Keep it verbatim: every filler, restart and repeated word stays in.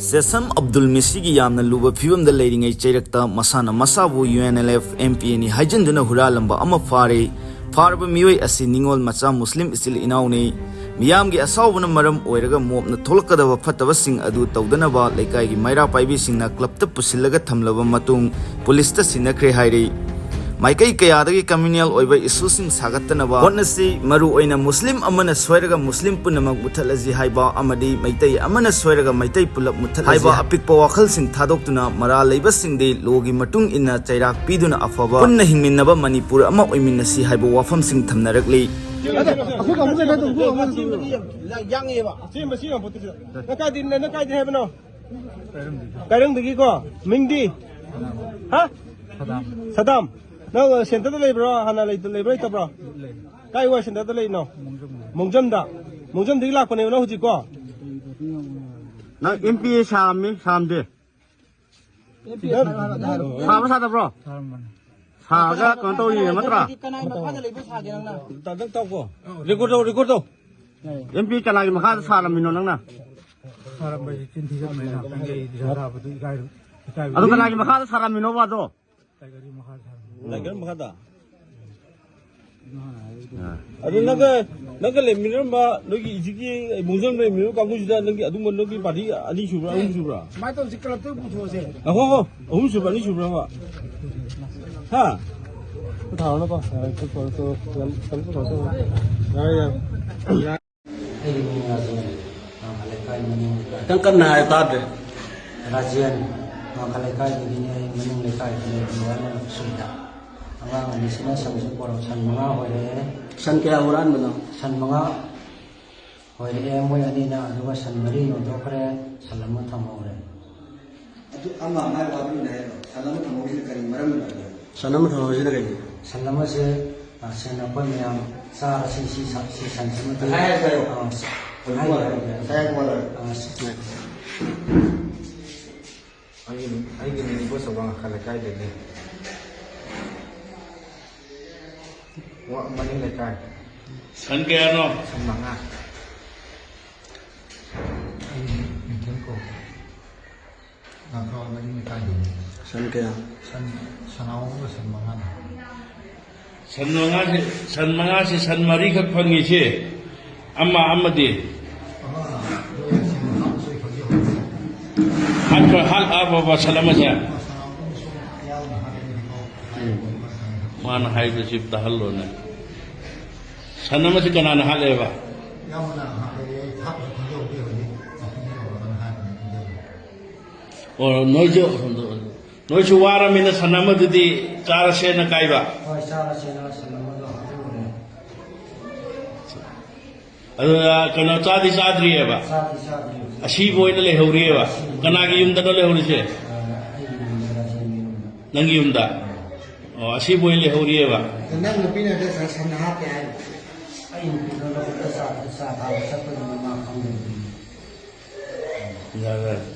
Sesame Abdul ꯃꯤꯁꯤꯒꯤ ꯌꯥꯝꯅ ꯂꯨꯕ ꯐꯤꯕꯝꯗ ꯂꯩꯔꯤꯉꯩ ꯆꯩꯔꯛꯇ ꯃꯁꯥꯅ ꯃꯁꯥꯕꯨ U N L F M P ꯑꯦꯅꯤ ꯍꯥꯏꯖꯤꯟꯗꯨꯅ ꯍꯨꯔꯥꯜꯂꯝꯕ ꯑꯃ ꯐꯥꯔꯦ꯫ ꯐꯥꯔꯕ ꯃꯤꯑꯣꯏ ꯑꯁꯤ ꯅꯤꯉꯣꯜ ꯃꯆꯥ ꯃꯨꯁꯂꯤꯝ ꯏꯆꯤꯜ ꯏꯅꯥꯎꯅꯤ꯫ ꯃꯤꯌꯥꯝꯒꯤ ꯑꯁꯥꯎꯕꯅ ꯃꯔꯝ ꯑꯣꯏꯔꯒ ꯃꯣꯞꯅ ꯊꯣꯛꯂꯛꯀꯗꯕ ꯐꯠꯇꯕꯁꯤꯡ ꯑꯗꯨ ꯇꯧꯗꯅꯕ ꯂꯩꯀꯥꯏꯒꯤ ꯃꯩꯔꯥ ꯄꯥꯏꯕꯤꯁꯤꯡꯅ ꯀ꯭ꯂꯕꯇ ꯄꯨꯁꯤꯜꯂꯒ ꯊꯝꯂꯕ ꯃꯇꯨꯡ ꯄꯨꯂꯤꯁꯇ ꯁꯤꯟꯅꯈ꯭ꯔꯦ ꯍꯥꯏꯔꯤ꯫ ꯃꯥꯏꯀꯩ ꯀꯌꯥꯗꯒꯤ ꯀꯝꯃ꯭ꯌꯨꯅꯦꯜ ꯑꯣꯏꯕ ꯏꯁꯨꯁꯤꯡ ꯁꯥꯒꯠꯇꯅꯕ ꯍꯣꯠꯅꯁꯤ꯫ ꯃꯔꯨ ꯑꯣꯏꯅ ꯃꯨꯁꯂꯤꯝ ꯑꯃꯅ ꯁꯣꯏꯔꯒ ꯃꯨꯁꯂꯤꯝ ꯄꯨꯝꯅꯃꯛ ꯃꯨꯠꯊꯠꯂꯁꯤ ꯍꯥꯏꯕ ꯑꯃꯗꯤ ꯃꯩꯇꯩ ꯑꯃꯅ ꯁꯣꯏꯔꯒ ꯃꯩꯇꯩ ꯄꯨꯂꯞ ꯃꯨꯠꯊꯠꯂꯁꯤ ꯍꯥꯏꯕ ꯑꯄꯤꯛꯄ ꯋꯥꯈꯜꯁꯤꯡ ꯊꯥꯗꯣꯛꯇꯨꯅ ꯃꯔꯥꯜ ꯂꯩꯕꯁꯤꯡꯗꯤ ꯂꯣꯒꯤ ꯃꯇꯨꯡ ꯏꯟꯅ ꯆꯩꯔꯥꯛ ꯄꯤꯗꯨꯅ ꯑꯐꯕ ꯄꯨꯟꯅ ꯍꯤꯡꯃꯤꯟꯅꯕ ꯃꯅꯤꯄꯨꯔ ꯑꯃ ꯑꯣꯏꯃꯤꯟꯅꯁꯤ ꯍꯥꯏꯕ ꯋꯥꯐꯝꯁꯤꯡ ꯊꯝꯅꯔꯛꯂꯤ꯫ ꯑꯩꯈꯣꯏ ꯀꯥꯡꯕꯨꯁꯦ ꯈꯔ ꯑꯗꯨꯝ ꯄꯨꯔꯛꯑꯣ, ꯑꯃ ꯑꯗꯨꯝ ꯄꯨꯔꯛꯑꯣ꯫ ꯌꯥꯡꯉꯦꯕ꯫ ꯆꯦꯟꯕ ꯁꯤ ꯌꯥꯝ ꯄꯣꯠꯇꯦ ꯁꯤꯗ꯫ ꯅꯪ ꯀꯥꯏꯗꯩ, ꯅꯪ ꯀꯥꯏꯗꯩ ꯍꯥꯏꯕꯅꯣ? ꯀꯥꯏꯔꯪꯗꯒꯤꯀꯣ? ꯃꯤꯡꯗꯤ? ꯍꯥ? ꯁꯗꯥꯝ꯫ ꯁꯗꯥꯝ꯫ ꯅꯪ ꯁꯦꯟꯇꯔꯗ ꯂꯩꯕ꯭ꯔꯣ? ꯍꯥꯟꯅ ꯂꯩ-, ꯂꯩꯕ꯭ꯔꯣ ꯂꯩꯇꯕ꯭ꯔꯣ? ꯂꯩ꯫ ꯀꯥꯏ ꯋꯥꯏ ꯁꯦꯟꯇꯔꯗ ꯂꯩꯔꯤꯅꯣ? ꯃꯣꯡꯖꯝꯗ꯫ ꯃꯣꯡꯖꯝꯗ? ꯃꯣꯡꯖꯝꯗꯒꯤ ꯂꯥꯛꯄꯅꯦꯕ ꯅꯪ ꯍꯧꯖꯤꯛꯀꯣ? ꯅꯪ ꯑꯦꯝ ꯄꯤ ꯑꯦ ꯁꯥꯔꯝꯃꯤ, ꯁꯥꯔꯝꯗꯦ? ꯁꯥꯕ ꯁꯥꯗꯕ꯭ꯔꯣ? ꯁꯥꯔꯝꯕꯅꯤ꯫ ꯁꯥꯔꯒ ꯀꯩꯅꯣ ꯇꯧꯔꯤꯅꯦ ꯅꯠꯇ꯭ꯔꯥ? ꯀꯅꯥꯒꯤ ꯃꯈꯥꯗ ꯂꯩꯕ ꯁꯥꯒꯦ ꯅꯪꯅ? ꯇ-, ꯅꯪ ꯇꯧꯀꯣ꯫ ꯔꯦꯀꯣꯔꯗ ꯇꯧ, ꯔꯦꯀꯣꯔꯗ ꯇꯧ꯫ ꯑꯦꯝ ꯄꯤ ꯀꯅꯥꯒꯤ ꯃꯈꯥꯗ ꯁꯥꯔꯝꯃꯤꯅꯣ ꯅꯪꯅ? ꯁꯥꯔꯝꯕꯁꯦ ꯆꯤꯟ ꯊꯤꯒꯠꯄꯅꯤꯅ ꯈꯪꯗꯦ, ꯑꯩꯗꯤ ꯏꯁꯥ ꯁꯥꯕꯗꯨ ꯏꯀꯥꯏ-, ꯏꯀꯥꯏꯕ꯫ ꯑꯗꯨ ꯀꯅꯥꯒꯤ ꯃꯈꯥꯗ ꯁꯥꯔꯝꯃꯤꯅꯣꯕ ꯑꯗꯣ? ꯀꯩ ꯒꯥꯔꯤ ꯃꯈꯥꯗ ꯁꯥꯔꯝꯃꯤꯅꯣ? ꯂꯥꯏꯀꯔꯝ ꯃꯈꯥꯗ? ꯑꯗꯨ ꯅꯪꯒ, ꯅꯪꯒ ꯂꯩꯃꯤꯟꯅꯔꯝꯕ ꯅꯣꯏꯒꯤ ꯍꯧꯖꯤꯛꯀꯤ ꯃꯨꯡꯖꯝ ꯂꯩꯃꯤꯟꯅꯔꯝꯕ ꯀꯥꯡꯕꯨꯁꯤꯗ ꯅꯪꯒꯤ ꯑꯗꯨꯝꯕ ꯅꯣꯏꯒꯤ ꯄꯥꯔꯇꯤ ꯑꯅꯤ ꯁꯨꯕ꯭ꯔꯥ, ꯑꯍꯨꯝ ꯁꯨꯕ꯭ꯔꯥ? ꯁꯨꯃꯥꯏꯅ ꯇꯧꯁꯤ, ꯀ꯭ꯂꯕꯇ ꯄꯨꯊꯣꯛꯑꯁꯦ꯫ ꯑꯍꯣ, ꯍꯣ, ꯑꯍꯨꯝ ꯁꯨꯕ꯭ꯔꯥ, ꯑꯅꯤ ꯁꯨꯕ꯭ꯔꯥ? ꯍꯥ? ꯊꯥꯔꯨꯅꯨꯀꯣ, ꯌꯥꯔꯦ, ꯀꯩꯅꯣ ꯇꯧ-, ꯌꯥꯝ ꯀꯩꯅꯣ ꯇꯧ-, ꯌꯥꯔꯦ, ꯌꯥꯔꯦ꯫ ꯑꯩꯒꯤ ꯃꯤꯡ ꯔꯥꯖꯦꯟ, ꯃꯥꯡꯈꯥ ꯂꯩꯀꯥꯏ ꯃꯅꯤꯡ ꯂꯩꯀꯥꯏ꯫ ꯈꯤꯇꯪ ꯀꯟꯅ ꯍꯥꯏꯌꯨ, ꯇꯥꯗ꯭ꯔꯦ꯫ ꯔꯥꯖꯦꯟ, ꯃꯥꯡꯈꯥ ꯂꯩꯀꯥꯏꯗꯒꯤꯅꯦ, ꯑꯩ ꯃꯅꯤꯡ ꯂꯩꯀꯥꯏꯗ ꯂꯩꯕ ꯅꯨꯡꯉꯥꯏꯅ ꯁꯨꯏꯗ꯫ ꯑꯉꯥꯡ ꯑꯅꯤꯁꯤꯅ ꯁꯟꯁꯨ ꯄꯣꯔꯛ-, ꯁꯟ ꯃꯉꯥ ꯍꯣꯏꯔꯛꯑꯦ꯫ ꯁꯟ ꯀꯌꯥ ꯍꯨꯔꯥꯟꯕꯅꯣ? ꯁꯟ ꯃꯉꯥ ꯍꯣꯏꯔꯛꯑꯦ ꯃꯣꯏ ꯑꯅꯤꯅ, ꯑꯗꯨꯒ ꯁꯟ ꯃꯔꯤ ꯌꯣꯟꯊꯣꯛꯈ꯭ꯔꯦ, ꯁꯟ ꯑꯃ ꯊꯝꯍꯧꯔꯦ꯫ ꯑꯗꯨ ꯑꯃ ꯑꯃ ꯋꯥꯗꯨꯅ ꯍꯥꯏꯔꯣ꯫ ꯁꯟ ꯑꯃ ꯊꯝꯍꯧꯔꯤꯁꯤꯅ ꯀꯔꯤ ꯃꯔꯝꯒꯤꯅꯣ? ꯁꯟ ꯑꯃ ꯊꯝꯍꯧꯔꯤꯁꯤꯅ ꯀꯩꯒꯤꯅꯣ? ꯁꯟ ꯑꯃꯁꯦ, ꯑ, ꯁꯦꯟ ꯑꯩꯈꯣꯏ ꯃꯌꯥꯝ ꯆꯥꯔꯁꯤ, ꯁꯤ ꯁꯟ, ꯁꯤ ꯁꯟꯁꯤꯃꯗꯤ, ꯉꯁꯥꯏ ꯍꯥꯏꯔꯁꯨ ꯍꯥꯏꯌꯣ꯫ ꯑ, ꯍꯧꯖꯤꯛ ꯍꯥꯏꯒꯦ, ꯋꯥꯔꯦ꯫ ꯍꯥꯏꯒꯦ꯫ ꯉꯁꯥꯏ ꯍꯥꯏꯕ ꯋꯥꯔꯦ꯫ ꯑ, ꯑꯩꯒꯤ, ꯑꯩꯒꯤ ꯃꯤꯡ ꯏꯕꯣꯆꯧ, ꯃꯥꯡꯈꯥ ꯂꯩꯀꯥꯏꯗꯒꯤ꯫ ꯋꯥ-, ꯃꯅꯤꯡ ꯂꯩꯀꯥꯏ꯫ ꯁꯟ ꯀꯌꯥꯅꯣ? ꯁꯟ ꯃꯉꯥ꯫ ꯑꯩ ꯃꯤꯡꯊꯦꯝ ꯀꯧꯏ꯫ ꯀꯥꯡꯊꯣꯟ ꯃꯔꯤ ꯃꯈꯥꯏꯗꯨꯅꯤ꯫ ꯁꯟ ꯀꯌꯥ? ꯁꯟ, ꯁꯟ ꯑꯍꯨꯝꯒ ꯁꯟ ꯃꯉꯥꯅꯤ꯫ ꯁꯟ ꯃꯉꯥꯁꯦ, ꯁꯟ ꯃꯉꯥꯁꯦ ꯁꯟ ꯃꯔꯤꯈꯛ ꯐꯪꯉꯤꯁꯦ꯫ ꯑꯃ ꯑꯃꯗꯤ? ꯑꯃ ꯂꯣꯏꯔꯦ, ꯁꯟ ꯃꯉꯥ ꯂꯣꯏ ꯐꯪꯉꯤ ꯍꯧꯖꯤꯛ꯫ ꯍꯥꯠꯄ, ꯍꯥꯠꯂꯛꯑꯕꯕ ꯁꯟ ꯑꯃꯁꯦ? ꯁꯟ ꯑꯍꯨꯝꯁꯨ ꯌꯥꯎꯅ ꯍꯥꯠꯂꯦ ꯍꯧꯖꯤꯛꯐꯥꯎ꯫ ꯎꯝ꯫ ꯃꯥꯅ ꯍꯥꯏꯕꯁꯤ ꯇꯥꯍꯜꯂꯣꯅꯦ꯫ ꯁꯟ ꯑꯃꯁꯤ ꯀꯅꯥꯅ ꯍꯥꯠꯂꯦꯕ? ꯌꯥꯝꯅ ꯍꯥꯠꯂꯦ, ꯑꯩ ꯍꯥꯠꯄꯁꯨ ꯈꯪꯖꯍꯧꯗꯦ ꯍꯧꯖꯤꯛ꯫ ꯃꯐꯝꯗ ꯌꯧꯔꯀꯥꯟꯗ ꯍꯥꯠꯄꯅꯤ ꯈꯪꯖꯍꯧꯗꯦ꯫ ꯑꯣ, ꯅꯣꯏꯁꯨ, ꯅꯣꯏꯁꯨ ꯋꯥꯔꯃꯤꯅ ꯁꯟ ꯑꯃꯗꯨꯗꯤ ꯆꯥꯔꯁꯦꯅ ꯀꯥꯏꯕ? ꯍꯣꯏ, ꯆꯥꯔꯁꯦꯅ ꯁꯟ ꯑꯃꯗꯣ ꯍꯥꯠꯇꯣꯛꯎꯔꯦ꯫ ꯑꯗꯨꯅ ꯀꯩꯅꯣ ꯆꯥꯗꯤ ꯆꯥꯗ꯭ꯔꯤꯑꯕ? ꯆꯥꯗꯤ ꯆꯥꯗ꯭ꯔꯤ꯫ ꯑꯁꯤꯕ ꯑꯣꯏꯅ ꯂꯩꯍꯧꯔꯤꯑꯕ? ꯑꯁꯤꯕ꯫ ꯀꯅꯥꯒꯤ ꯌꯨꯝꯗꯅꯣ ꯂꯩꯍꯧꯔꯤꯁꯦ? ꯑ, ꯑꯩꯒꯤ ꯌꯨꯝꯗ, ꯂꯥꯏꯁꯪꯒꯤ ꯌꯨꯝꯗ꯫ ꯅꯪꯒꯤ ꯌꯨꯝꯗ? ꯑ꯫ ꯑꯣ, ꯑꯁꯤꯕ ꯑꯣꯏꯅ ꯂꯩꯍꯧꯔꯤꯑꯕ? ꯑꯗ ꯅꯪ ꯅꯨꯄꯤꯅ ꯍꯟꯗꯛ ꯁꯟ ꯍꯥꯞꯄꯦ ꯍꯥꯏ꯫ ꯑꯩ ꯅꯨꯄꯤꯗꯣ ꯂꯧꯕꯨꯛꯇ ꯆꯥ, ꯆꯥ ꯊꯥꯕ ꯆꯠꯄꯅꯤꯅ ꯃꯥ ꯈꯪꯗꯕꯅꯤ꯫ ꯌꯥꯔꯦ, ꯌꯥꯔꯦ꯫